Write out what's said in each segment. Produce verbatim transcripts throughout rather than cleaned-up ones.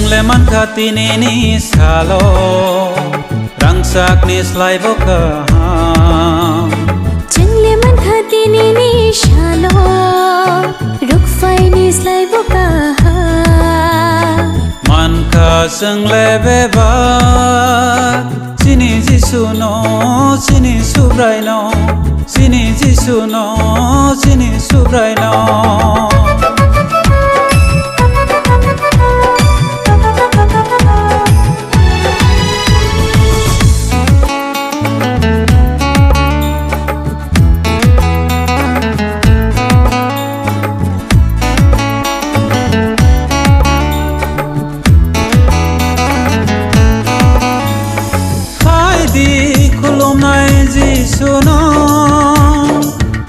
Le mankha tinini salo, rangchakni slaibo kaham. Chwng le mankha tinini salo, rukphaini slaibo kaham. Mankha chwng le bebak, chini Jisuno, chini Subraino, chini Jisuno, chini Subraino. Phai di khulumnai Jisuno,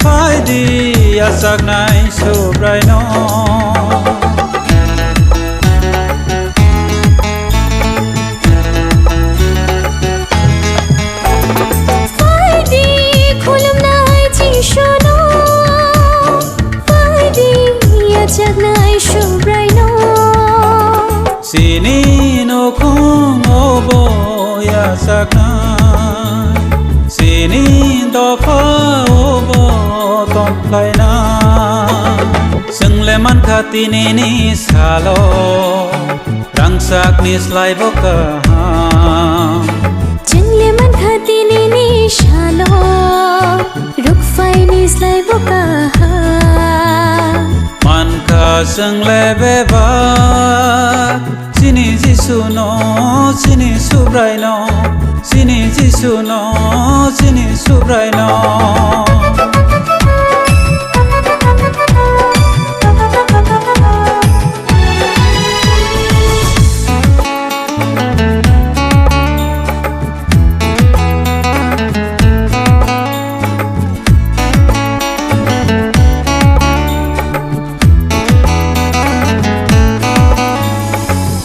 phai di yachaknai Subraino. Phai di khulumnai Jisuno, phai di yachaknai Subraino. Chini nukhung obo yachaknai, chini dopha obo tongkhlainai. Chwng le mankha tinini salo, rangchakni slaibo kaham. Chwng le mankha tinini salo, rukphaini slaibo kaham. Mankha chwng le bebak, chini Jisuno, chini Subraino, chini Jisuno, chini Subraino.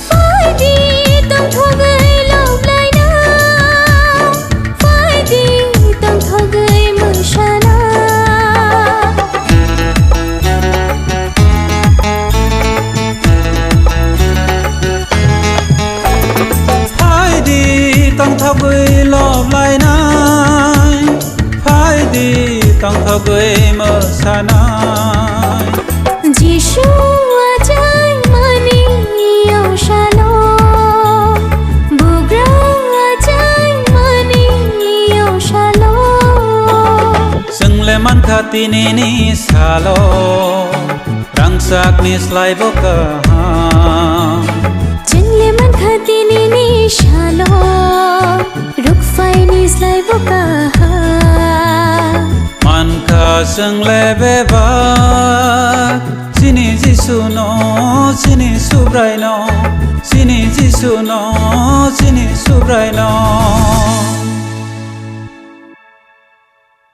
Phai di tongthogwi loblaina, phai di tongthogwi mwsana. Phai di tongthogwi loblainai, phai di tongthogwi mwsanai. Jisu achaimani yosalo, bugra achaimani yosalo. Chwng le mankha tinini salo, rangchakni slaibo kaham. Chwng le mankha tinini salo, rukphaini slaibo kaham. Mankha chwng le bebak, chini Jisuno, chini Subraino, chini Jisuno, chini Subraino.